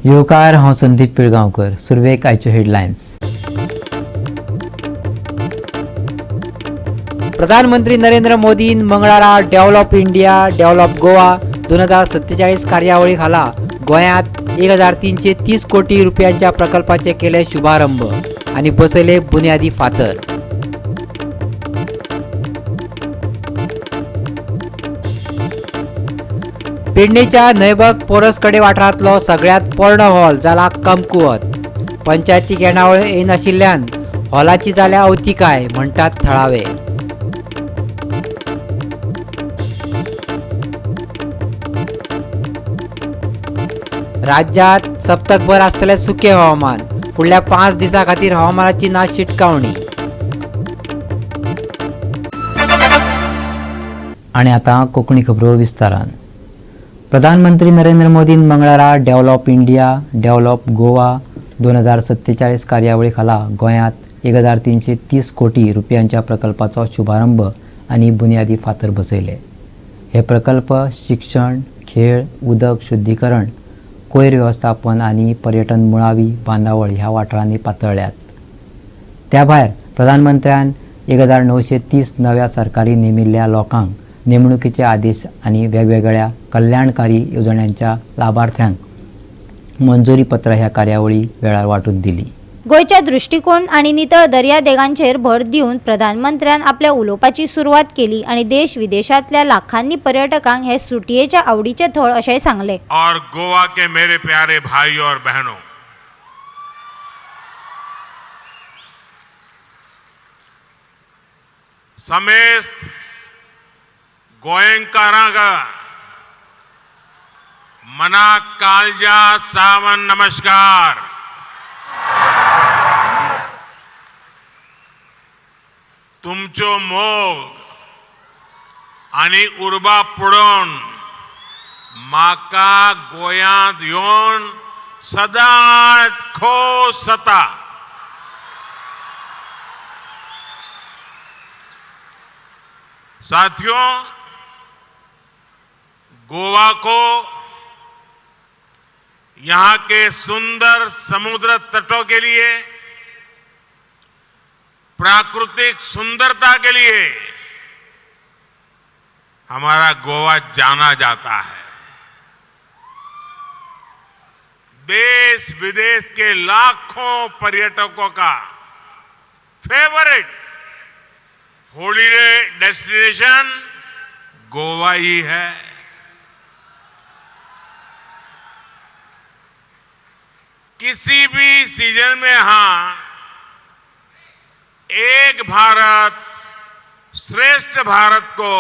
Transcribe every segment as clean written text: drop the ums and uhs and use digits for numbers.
येवकार, हांव संदीप पिळगांवकर. सुरवेक आयच्यो हेडलायन्स. प्रधानमंत्री नरेंद्र मोदीन मंगळारा डेव्हलप इंडिया डेव्हलप गोवा 2047 कार्यावळी खाला गोंयांत 1330 कोटी रुपयांच्या प्रकल्पाचे केले शुभारंभ आनी बसयले बुन्यादी फातर. पेडणेच्या न्हंयबग पोरसकडे वाठारांतलो सगळ्यांत पोरणो हॉल जाला कमकुवत. पंचायतीक येणावळ येनाशिल्ल्यान हॉलाची जाल्या अवतिकाय म्हणटात थळावे. राज्यात सप्तकभर आसतलें सुकें हवामान. फुडल्या 5 दिसां खातीर हवामानाची ना शिटकावणी. आनी आतां कोंकणी खबरो विस्तारान. प्रधानमंत्री नरेंद्र मोदीन मंगळारा डेव्हलप इंडिया डेव्हलप गोवा 2047 कार्यावळी खाला गोंयांत 1330 कोटी रुपयांच्या प्रकल्पाचो शुभारंभ आनी बुन्यादी फातर बसयले. हे प्रकल्प शिक्षण, खेळ, उदक शुद्धीकरण, कोयर वेवस्थापन आनी पर्यटन मुळावी बांदावळ ह्या वाठारांनी पातळ्ळ्यात. त्या भायर प्रधानमंत्र्यान 1930 नव्या सरकारी नेमिल्ल्या लोकांक नेमणुकीचे आदेश आनी वेगवेगळ्या कल्याणकारी येवजण्यांच्या लाभार्थ्यांक मंजुरी पत्र ह्या कार्यावळी वेळार वांटून दिली. गोंयच्या दृश्टिकोण आनी नितळ दर्यादेगांचेर भर दिवन प्रधानमंत्र्यान आपल्या उलोवपाची सुरवात केली आनी देश विदेशांतल्या लाखांनी पर्यटकांक हे सुटयेच्या आवडीचें थळ अशेंय सांगलें. और गोवा के मेरे प्यारे भाई और बहनों, समेत गोयंकारांक मना कालजा सावन नमस्कार. तुमचो मोग आनी उर्बा पडोवन म्हाका गोंयांत येवन सदांच खोस जाता. साथियों, गोवा को यहाँ के सुंदर समुद्र तटों के लिए, प्राकृतिक सुंदरता के लिए हमारा गोवा जाना जाता है. देश विदेश के लाखों पर्यटकों का फेवरेट हॉलीडे डेस्टिनेशन गोवा ही है. किसी भी सीजन में यहां एक भारत श्रेष्ठ भारत को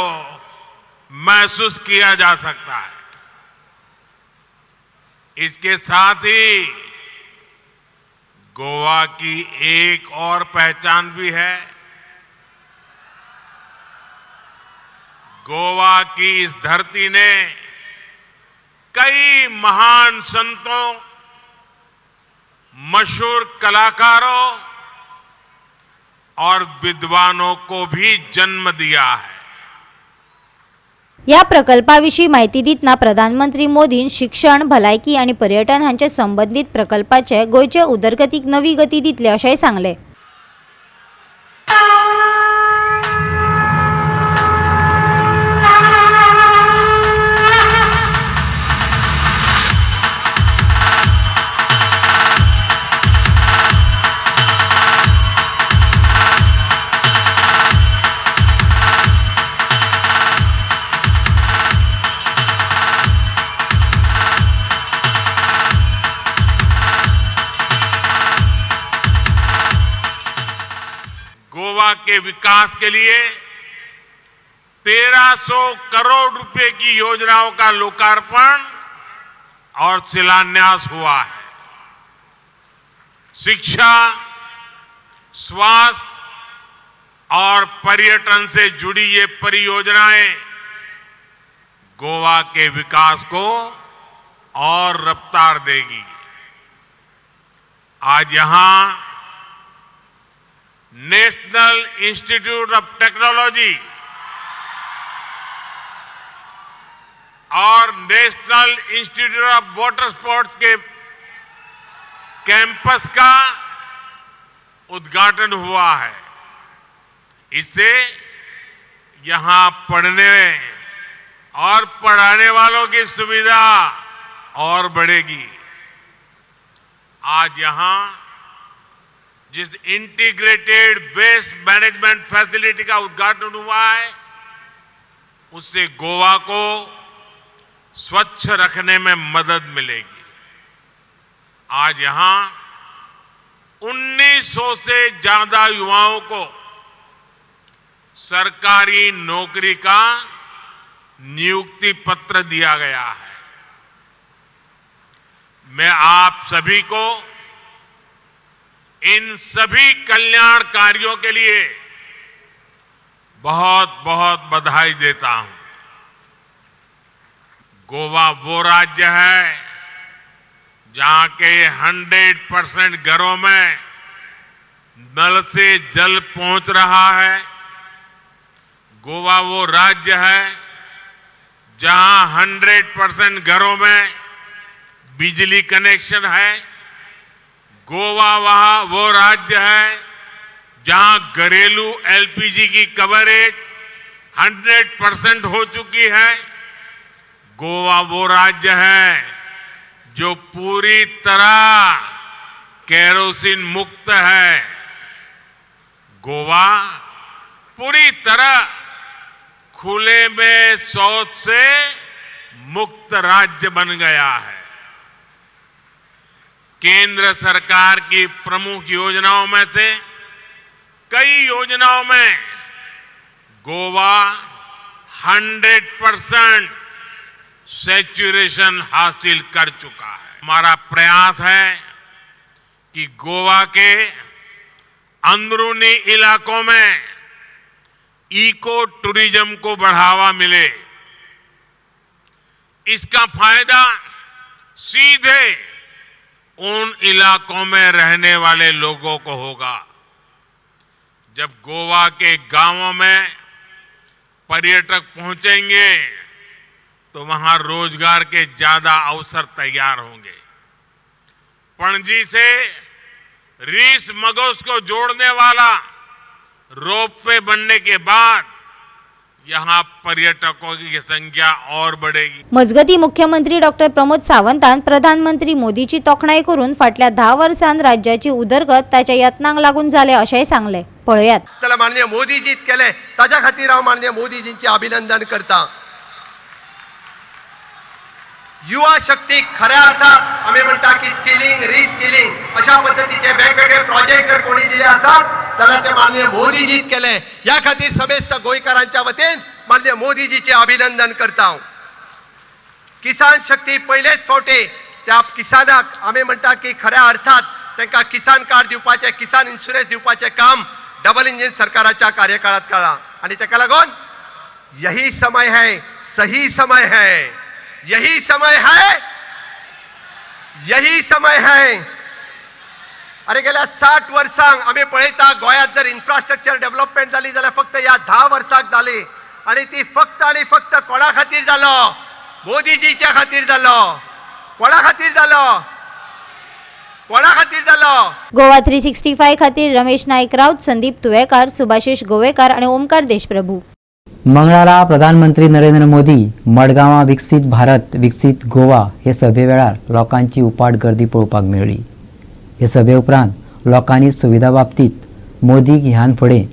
महसूस किया जा सकता है. इसके साथ ही गोवा की एक और पहचान भी है. गोवा की इस धरती ने कई महान संतों, मशहूर कलाकारों और विद्वानों को भी जन्म दिया है. ह्या प्रकल्पा विशीं म्हायती दितना प्रधानमंत्री मोदीन शिक्षण, भलायकी आनी पर्यटन हांचे संबंदीत प्रकल्पाचे गोंयचे उदरगतीक नवी गती दितले अशेंय सांगलें. गोवा के विकास के लिए 1300 करोड़ रुपए की योजनाओं का लोकार्पण और शिलान्यास हुआ है. शिक्षा, स्वास्थ्य और पर्यटन से जुड़ी ये परियोजनाएं गोवा के विकास को और रफ्तार देगी. आज यहां national institute of technology Aur national institute of water sports K campus का उद्घाटन हुआ है। इससे यहां पढ़ने और पढ़ाने वालों की सुविधा और बढ़ेगी। आज यहां जिस इंटीग्रेटेड वेस्ट मैनेजमेंट फैसिलिटी का उद्घाटन हुआ है, उससे गोवा को स्वच्छ रखने में मदद मिलेगी। आज यहां 1900 से ज्यादा युवाओं को सरकारी नौकरी का नियुक्ति पत्र दिया गया है। मैं आप सभी को इन सभी कल्याण कार्यों के लिए बहुत बहुत बधाई देता हूं। गोवा वो राज्य है जहां के 100% घरों में नल से जल पहुंच रहा है। गोवा वो राज्य है जहां 100% घरों में बिजली कनेक्शन है। गोवा वहां वो राज्य है जहां घरेलू एलपीजी की कवरेज 100% हो चुकी है। गोवा वो राज्य है जो पूरी तरह केरोसिन मुक्त है। गोवा पूरी तरह खुले में शौच से मुक्त राज्य बन गया है। केंद्र सरकार की प्रमुख योजनाओं में से कई योजनाओं में गोवा 100% सैचुरेशन हासिल कर चुका है। हमारा प्रयास है कि गोवा के अंदरूनी इलाकों में इको टूरिज्म को बढ़ावा मिले। इसका फायदा सीधे उन इलाकों में रहने वाले लोगों को होगा। जब गोवा के गांवों में पर्यटक पहुंचेंगे तो वहां रोजगार के ज्यादा अवसर तैयार होंगे। पणजी से रीस मगोस को जोड़ने वाला रोपवे बनने के बाद यहां पर्यटकों की संख्या और बढ़ेगी। मजगती, मुख्यमंत्री डॉक्टर प्रमोद सावंतान प्रधानमंत्री मोदीची तोखणाय करून फाटल्या 10 वर्सांत राज्याची उदरगत ताच्या यत्नांक लागून जाले अशेंय सांगलें। पळयात। जाल्यार माननीय मोदीजीत केलें, ताच्या खातीर हांव माननीय मोदीजींचें अभिनंदन करता। युवा शक्तीक खऱ्या अर्थात आमी म्हणटा की स्किलिंग, रिस्किलिंग अशा पद्दतीचे वेगवेगळे प्रोजेक्ट जर कोणी दिले आसात जाल्यार ते माननीय मोदीजीत केले। ह्या खातीर समेस्त गोंयकारांच्या वतीन माननीय मोदीजीचें अभिनंदन करता हांव। किसान शक्ती पयलेच फावटी त्या किसानाक आमी म्हणटा की खऱ्या अर्थात तांकां किसान कार्ड दिवपाचें, किसान इन्शुरन्स दिवपाचें काम डबल इंजीन सरकाराच्या कार्यकाळात केलां आनी ताका लागून यही समय है, सही समय है, यही समय है, यही समय है। अरे, गेल्या 60 वर्सांक आमी पळयता, गोंयांत जर इन्फ्रास्ट्रक्चर डेव्हलपमेंट जाली जाल्यार फक्त ह्या 10 वर्साक जाली आनी ती फक्त आनी फक्त कोणा खातीर जालो? मोदीजीच्या खातीर जालो। कोणा खातीर जालो? कोणा खातीर जालो? गोवा 365 खातीर रमेश नाईक राऊत, संदीप तुवेकार, सुभाषिश गोवेकार आणि ओमकार देशप्रभू। मंगळारा प्रधानमंत्री नरेंद्र मोदी मडगांवां विकसीत भारत विकसीत गोवा हे सभे वेळार लोकांची उपाट गर्दी पळोवपाक मेळ्ळी। हे सभे उपरांत लोकांनी सुविधा बाबतींत मोदीक ह्यान फुडें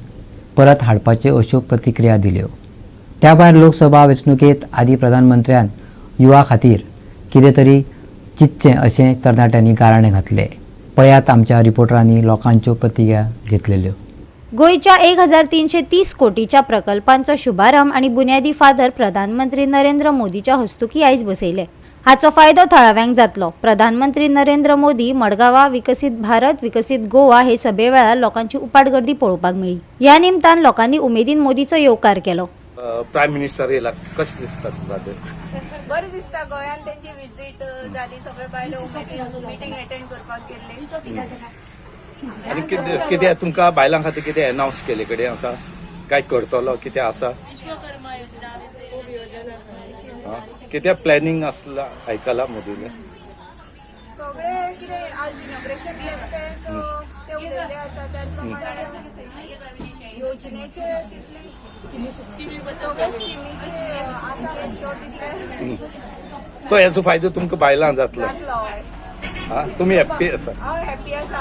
परत हाडपाच्यो अश्यो प्रतिक्रिया दिल्यो। त्या भायर लोकसभा वेंचणुकेंत आदी प्रधानमंत्र्यान युवा खातीर कितें तरी चिंतचें अशें तरणाट्यांनी गाराणें घातलें। पळयात आमच्या रिपोर्टरांनी लोकांच्यो प्रतिक्रिया घेतलेल्यो। गोंयच्या 1330 कोटीच्या प्रकल्पांचो शुभारंभ आनी बुन्यादी फातर प्रधानमंत्री नरेंद्र मोदीच्या हस्तुकी आयज बसयले। हाचो फायदो थळाव्यांक जातलो। प्रधानमंत्री नरेंद्र मोदी मडगांवा विकसीत भारत विकसीत गोवा हे सभे वेळार लोकांची उपाट गर्दी पळोवपाक मेळ्ळी। ह्या निमतान लोकांनी उमेदीन मोदीचो येवकार केलो। प्रायम मिनिस्टर येयला, कशें दिसता तुका ते? बरें दिसता। गोंयांत तेंची विजीट जाली, सगळे बायलो उमेदीन मिटींग अटेंड करपाक गेल्ले। आनी कितें कितें तुमकां बायलां खातीर कितें अनावन्स केले कडेन आसा, काय करतलो, कितें आसा, आं, कितें प्लॅनिंग आसला आयकलां मोदीले? सगळे जे कितें आज इनॉग्रेशन केलें तेंच ते उलयल्ले आसा. त्याच प्रमाणे योजनेचे तितले सगळे स्किमीचे आसा खुबश्यो तितले तो हेचो फायदो तुमकां बायलां जातलो. जातलो. हय. हा, तुमी हॅप्पी आसा? हांव हॅप्पी आसा.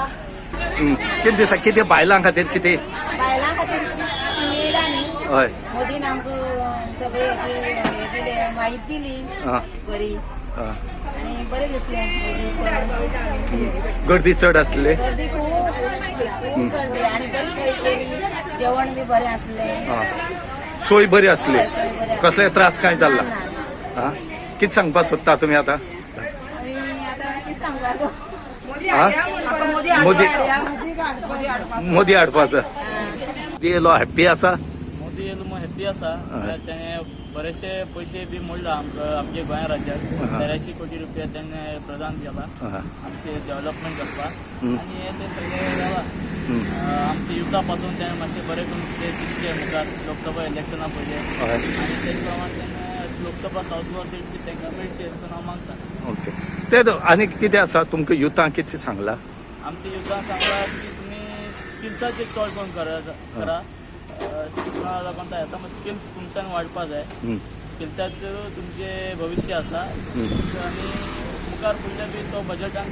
कितें दिसा कितें बायलां खातीर कितें? बायलां खातीर स्किमी येयला न्ही. हय. मोदीन आमकां सगळे हें दिलें, म्हायती दिली बरी आनी बरें दिसलें मोदी. गर्दी चड आसली? गर्दी खूब खूब गर्दी आनी बरी सोय केली, जेवण बी बरें आसलें. हा, सोय बरी आसली, कसले त्रास कांय जाल्ला? हा, कितें सांगपाक सोदता तुमी आतां? आनी आतां कितें सांगपाक? हा? मोदी मोदी हाडपाचो येयलो, हॅप्पी आसा? मोदी येयलो म्हूण हॅप्पी आसा. म्हळ्यार तेणे बरेचशे पयशे बी मोडला आमकां आमच्या गोंया राज्याक. 83 कोटी रुपया तेणे प्रदान केला आमचे डेव्हलपमेंट करपाक आनी हे ते सगळे जाला. आमच्या युथा पासून तेणे मातशें बरें करून कितें चिंतचें मुखार लोकसभा इलेक्शना पयलीं आनी तेच प्रमाणे तेणे लोकसभा सावथ गोवा सीट बी तांकां मेळची अशें करून हांव मागता. ओके, ते आनी कितें आसा तुमकां युथांक कितें सांगला? आमच्या युथान सांगला की तुमी स्किल्साचेर चड करून करा करा. शिकपणा लागून येता मात स्किल्स तुमच्यान वाडपा जाय. स्किल्साचेर तुमचें भविश्य आसा आनी मुखार फुडल्या बी तो बजेटान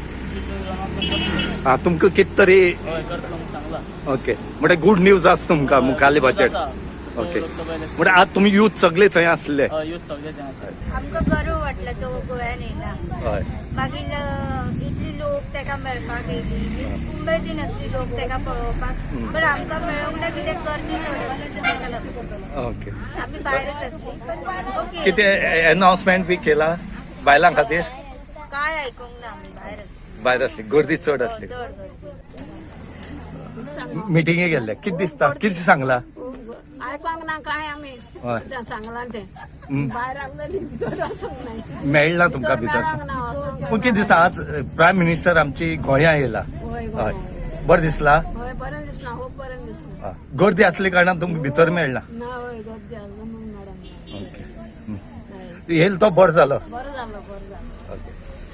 हा, तुमकां कितें तरी हय करतलो म्हूण सांगला. ओके, म्हणजे गुड न्यूज आसा तुमकां मुखाल्ले बजेट. आसा. ओके. लोकसभा इलेक्शन. म्हणजे आज तुमी युथ सगळे थंय आसले? युथ सगळे थंय आसा. आमकां गर्व वाटला तो गोंयान येयला. मागीर इतली लोक ताका मेळपाक येयली, उमेदीन आसली लोक ताका पळोवपाक, पण आमकां मेळोंक ना कित्याक गर्दी चड आसली ताका लागून. आमी भायरच आसली. ओके. कितें अनाउन्समेंट बी केला बायलां खातीर? काय आयकूंक ना, आमी भायर आसली. भायर आसली, गर्दी चड आसली. चड गर्दी. मिटिंगे गेल्ले, कितें दिसता, कितें सांगला? आयकोंक ना काय आमी. सांगलां तें भायर आसलेली, भितर वचूंक नाय. मेळना तुमकां भितर? पूण कितें दिसता, आज प्रायम मिनिस्टर आमची गोंया येयला, हय, बरें दिसला? हय, बरें दिसलां, खूब बरें दिसलां. हा. गर्दी आसली कारणान तुमकां भितर मेळना? ना, हय, गर्दी आसली म्हणून मॅडम. ओके, येयल तो बरो जालो. बरो जालो, बरो जालो. ओके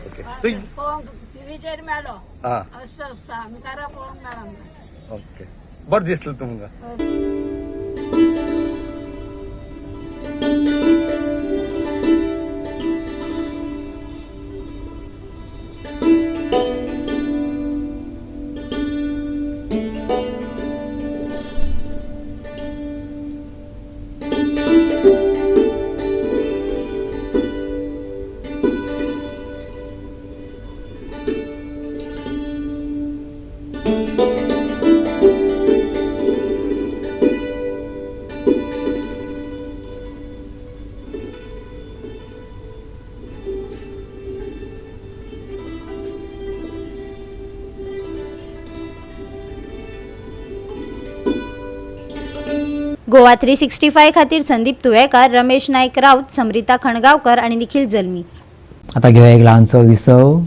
ओके तुज पळोवंक टिवीचेर मेळ्ळो. हा. अशें आसा, मुखारा पळोवंक मेळना. ओके, बरें दिसलें तुमकां. गोवा 365 खातीर संदीप तुवेकार, रमेश नायक राऊत, समरिता खणगावकर आनी निखिल जल्मी. आता घेवया एक ल्हानसो विसव.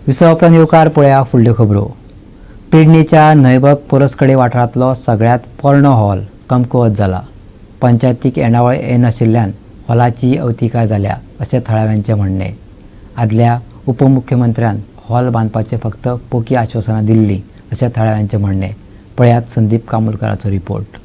विसव उपरांत येवकार. पळया फुडल्यो खबरो. पेडणेच्या न्हंयबग पोरसकडे वाठारांतलो सगळ्यांत पोरणो हॉल कमकुवत जाला. पंचायतीक येणावळ येनाशिल्ल्यान हॉलाची अवतिकाय जाल्या अशें थळाव्यांचें म्हणणें. आदल्या उपमुख्यमंत्र्यान हॉल बांदपाचें फक्त पोकी आश्वासनां दिल्लीं अशें थळाव्यांचें म्हणणें. पळयात संदीप कामुलकराचो रिपोर्ट.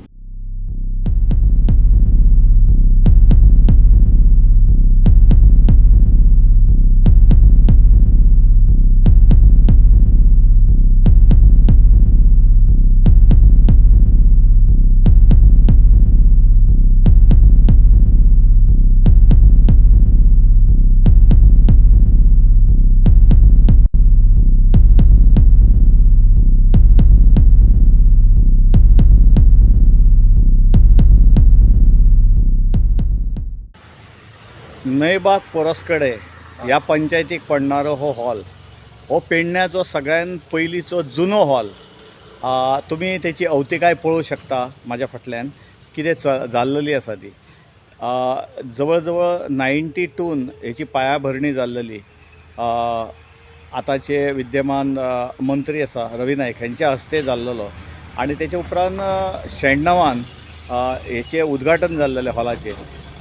न्हंयबाग पोरसकडे ह्या पंचायतीक पडणारो हो हॉल हो पेडण्याचो सगळ्यान पयलींचो जुनो हॉल. तुमी तेची अवतिकाय पळोवंक शकता म्हाज्या फाटल्यान कितें जाल्लेली आसा ती. जवळ जवळ 92 हेची पायाभरणी जाल्लेली. आतांचे विद्यमान मंत्री आसा रवी नायक हेंच्या हस्ते जाल्लेलो आनी तेच्या उपरांत 96 हेचें उद्घाटन जाल्लेलें हॉलाचें.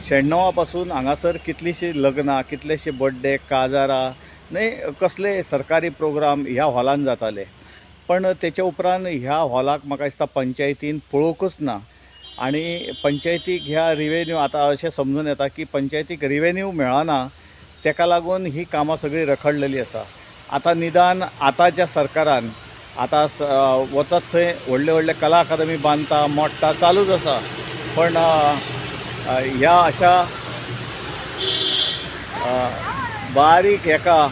शेण्णवा पासून हांगासर कितलींशीं लग्नां, कितलेशे बड्डे, काजारां न्हय कसले सरकारी प्रोग्राम ह्या हॉलान जाताले. पण तेच्या उपरांत ह्या हॉलाक म्हाका दिसता पंचायतीन पळोवंकच ना आनी पंचायतीक ह्या रिवेन्यू आतां अशें समजून येता की पंचायतीक रिवेन्यू मेळना, तेका लागून ही कामां सगळीं रखडलेली आसा. आतां निदान आतांच्या सरकारान आतां वचत थंय व्हडले व्हडले कला अकादमी बांदता, मोडटा, चालूच आसा. पण ह्या अशा बारीक हेका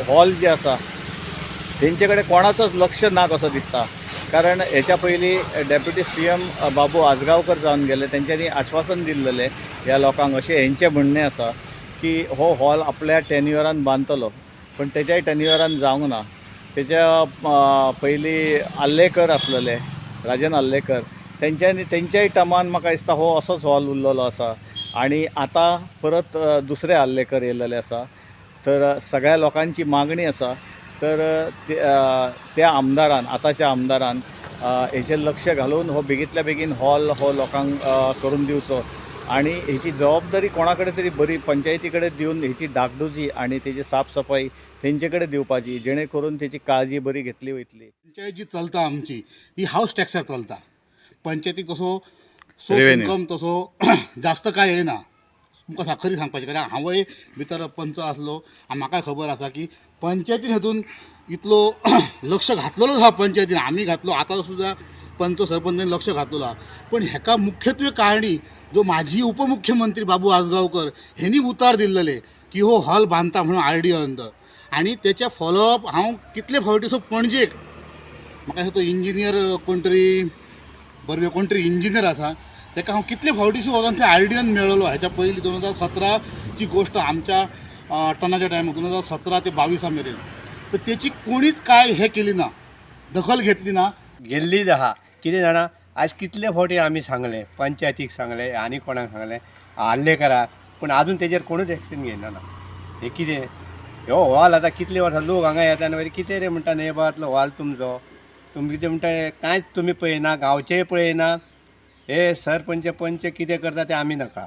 हॉल जे आसा तेंचे कडेन कोणाचोच लक्ष ना कसो दिसता. कारण हेच्या पयलीं डेप्युटी सीएम बाबू आजगांवकर जावन गेले, तेंच्यांनी आश्वासन दिल्लेलें ह्या लोकांक, अशें हेंचें म्हणणें आसा की हो हॉल आपल्या टेन्युअरान बांदतलो, पण तेच्याय टेन्युअरान जावंक ना. तेच्या पयलीं आर्लेकर आसलेले, राजन आर्लेकर, तेंच्यांनी तेंच्याय टर्मान म्हाका दिसता हो असोच हॉल उरलेलो आसा आनी आतां परत दुसरे आर्लेकर येयलेले आसा. तर सगळ्या लोकांची मागणी आसा तर त्या आमदारान, आतांच्या आमदारान हेचेर लक्ष घालून हो बेगींतल्या बेगीन हॉल हो लोकांक करून दिवचो आनी हेची जबाबदारी कोणा कडेन तरी बरी पंचायती कडेन दिवन हेची डागडुजी आनी तेजी साफ सफाई तेंचे कडेन दिवपाची, जेणे करून तेची काळजी बरी घेतली वयतली. पंचायत जी चलता आमची ही हावस टॅक्सार चलता. पंचायतीक तसो सोर्स इन्कम तसो जास्त काय येना. तुमकां खरी सांगपाचें, कारण हांवूय भितर पंच आसलो आनी म्हाका खबर आसा की पंचायतीन हितून इतलो लक्ष घातलेलो आसा. पंचायतीन आमी घातलो, आतां सुद्दां पंच सरपंचान लक्ष घातलेलो आसा. पण हेका मुख्यत्वे कारणी जो माजी उपमुख्यमंत्री बाबू आजगांवकर हेंणी उतार दिल्लेले की हो हॉल बांदता म्हणून आर डी अंदर, आनी तेचे फॉलोअप हांव कितले फावटी सो पणजेक, म्हाका दिसता तो इंजिनियर कोण तरी बर्वे कोण तरी इंजिनियर आसा, ताका हांव कितले फावटी सो वचोन थंय आर डी एन मेळ्ळो. हेच्या पयलीं 2017ची गोश्ट, आमच्या टनाच्या टायमार 2017 ते 22 मेरेन, तर तेची कोणीच काय हें केली ना, दखल घेतली ना. गेल्लीच आहा. कितें जाणा, आयज कितले फावटी आमी सांगलें, पंचायतीक सांगलें आनी कोणाक सांगलें, आर्लेकराक, पूण आजून तेजेर कोणूच एक्शन घेयना. ना हें कितें हो हॉल आतां कितले वर्सां लोक हांगा येता आनी मागीर कितें रे म्हणटा, नेबांतलो हॉल तुमचो, तुमी कितें म्हणटा, कांयच तुमी पळयना, गांवचेय पळयना. हे सरपंच पंच कितें करता तें आमी नाका.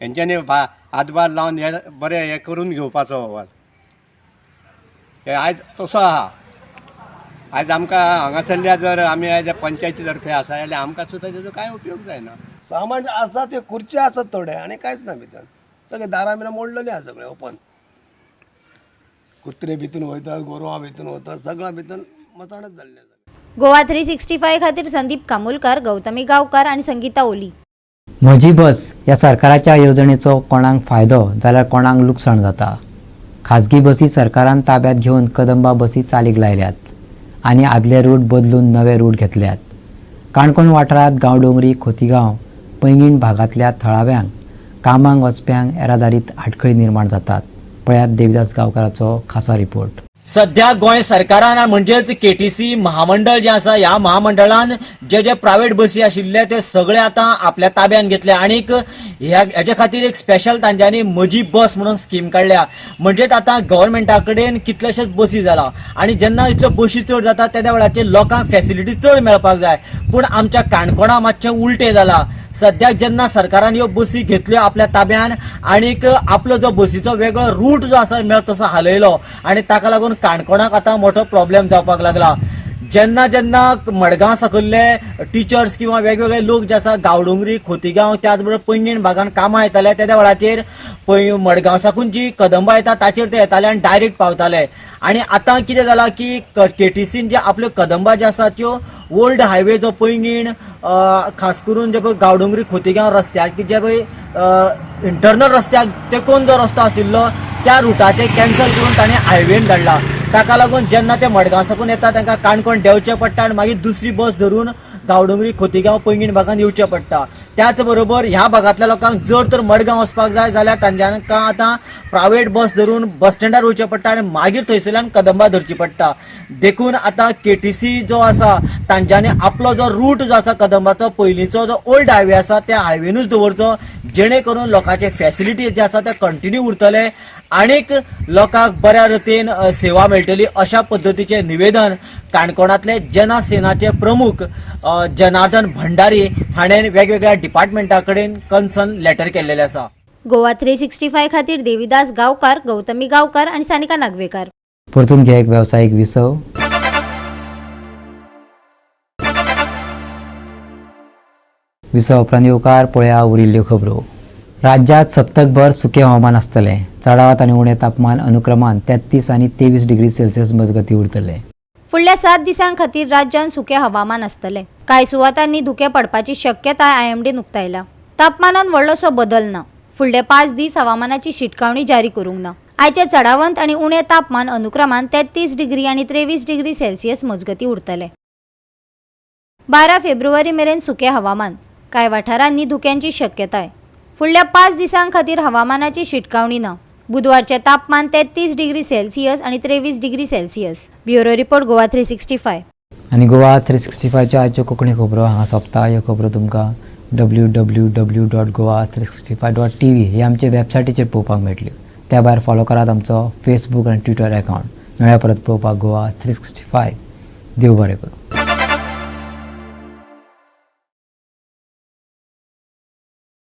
हेंच्यांनी हातभार लावन हे बरें हें करून घेवपाचो हॉल. हे आयज तसो आहा. आयज आमकां हांगासरल्या जर आमी आयज पंचायती तर्फे आसा जाल्यार आमकां सुद्दां तेजो कांय उपयोग जायना. सामान आसा ते खुर्ची आसात थोडे आनी कांयच ना भितर. सगळे दारां बिरां मोडलेली आसा, सगळे ओपन. कुत्रे भितून वयतात, गोरवां भितून वतात, सगळ्यां भितून मचाणच जाल्लें आसा. गोवा 365 खातीर संदीप कामुलकार, गौतमी गांवकार आनी संगीता ओली. म्हजी बस ह्या सरकाराच्या येवजणेचो कोणाक फायदो जाल्यार कोणाक लुकसाण जाता. खाजगी बसी सरकारान ताब्यात घेवन कदंबा बसी चालीक लायल्यात आनी आदले रूट बदलून नवे रूट घेतल्यात. काणकोण वाठारांत गांवडोंगरी, खोतीगांव, पैंगीण भागांतल्या थळाव्यांक, कामाक वचप्यांक येरादारीत आडखळी निर्माण जातात. पळयात देविदास गांवकाराचो खासा रिपोर्ट. सध्या गोंय सरकारान म्हणजेच केटीसी महामंडळ जे आसा, ह्या महामंडळान जे जे प्रायव्हेट बसी आशिल्ले ते सगळे आतां आपल्या ताब्यात घेतले आणीक ह्या हेच्या खातीर एक स्पेशल तांच्यांनी म्हजी बस म्हणून स्कीम काडल्या. म्हणजेच आतां गव्हर्मेंटा कडेन कितलेशेच बसी जाला आनी जेन्ना इतल्यो बशी चड जाता तेद्या वेळाचेर लोकांक फेसिलिटी चड मेळपाक जाय, पूण आमच्या काणकोणा मातशें उलटें जाला. सद्याक जेन्ना सरकारान ह्यो बसी घेतल्यो आपल्या ताब्यान आणीक आपलो जो बसीचो वेगळो रूट जो आसा मेळत तसो हालयलो आनी ताका लागून काणकोणाक आतां मोठो प्रॉब्लेम जावपाक लागला. जेन्ना जेन्ना मडगांव सकयल्ले टिचर्स किंवा वेगवेगळे लोक जे आसा गांवडोंगरी, खोतीगांव, त्याच बरोबर पैंगीण भागान कामां येताले, तेद्या वेळाचेर पय मडगांव साकून जी कदंबा येता ताचेर ते येताले आनी डायरेक्ट पावताले. आनी आतां कितें जालां की केटीसीन जे आपल्यो कदंबा ज्यो आसा त्यो ओल्ड हायवे जो पैंगीण, खास करून जे पळय गांवडोंगरी खोतीगांव रस्त्याक जे पळय इंटरनल रस्त्याक तेंकून जो रस्तो आशिल्लो त्या रुटाचे कॅन्सल करून ताणें हायवेन धाडला. ताका लागून जेन्ना ते मडगांव साकून येता तांकां काणकोण देंवचें पडटा आनी मागीर दुसरी बस धरून गांवडोंगरी, खोतीगांव, पैंगीण भागान येवचें पडटा. त्याच बरोबर ह्या भागांतल्या लोकांक जर तर मडगांव वचपाक जाय जाल्यार तांच्यांकां आतां प्रायवेट बस धरून बस स्टँडार वयचें पडटा आनी मागीर थंयसरल्यान कदंबा धरची पडटा. देखून आतां केटीसी जो आसा तांच्यांनी आपलो जो रूट जो आसा कदंबाचो पयलींचो जो ओल्ड हायवे आसा त्या हायवेनूच दवरचो, जेणे करून लोकांचे फेसिलिटी जे आसा ते कंटिन्यू उरतले. आणीक लोकांक बऱ्या रितीन सेवा मेळटली अशा पद्दतीचें निवेदन काणकोणांतले जनसेनाचे प्रमुख जनार्दन भंडारी हाणें वेगवेगळ्या डिपार्टमेंटा कडेन कन्सर्न लेटर केल्लेलें आसा. गोवा 365 खातीर देवीदास गांवकार, गौतमी गांवकार आनी सानिका नागवेकार. परतून घ्या एक वेवसायीक विसव. विसव उपरांत येवकार पळया उरिल्ल्यो खबरो. राज्यांत सप्तकभर सुकें हवामान आसतलें. चडावत आनी उणें तापमान अनुक्रमान 33 आनी 23 डिग्री सेल्सियस मजगतीं उरतलें. फुडल्या 7 दिसां खातीर राज्यांत सुकें हवामान आसतलें. कांय सुवातांनी धुकें पडपाची शक्यताय आयएमडीन उक्तायला. तापमानांत व्हडलोसो बदल ना. फुडले 5 दीस हवामानाची शिटकावणी जारी करूंक ना. आयचें चडावंत आनी उणें तापमान अनुक्रमान 33 डिग्री आनी 23 डिग्री सेल्सियस मजगतीं उरतलें. 12 फेब्रुवारी मेरेन सुकें हवामान. कांय वाठारांनी धुक्यांची शक्यताय. फुडल्या 5 दिसां खातीर हवामानाची शिटकावणी ना. बुधवारचें तापमान 33 डिग्री सेल्सियस आनी 23 degree Celsius. Bureau report, Goa 365. आनी गोवा 365च्यो आयच्यो कोंकणी खबरो हांगा सोंपता. ह्यो खबरो तुमकां www.goa365.tv हे आमचे वेबसायटीचेर पळोवपाक मेळटल्यो. त्या भायर फॉलो करात आमचो फेसबूक आनी ट्विटर अकावंट. मेळ्या परत पळोवपाक गोवा 365. देव बरें करूं.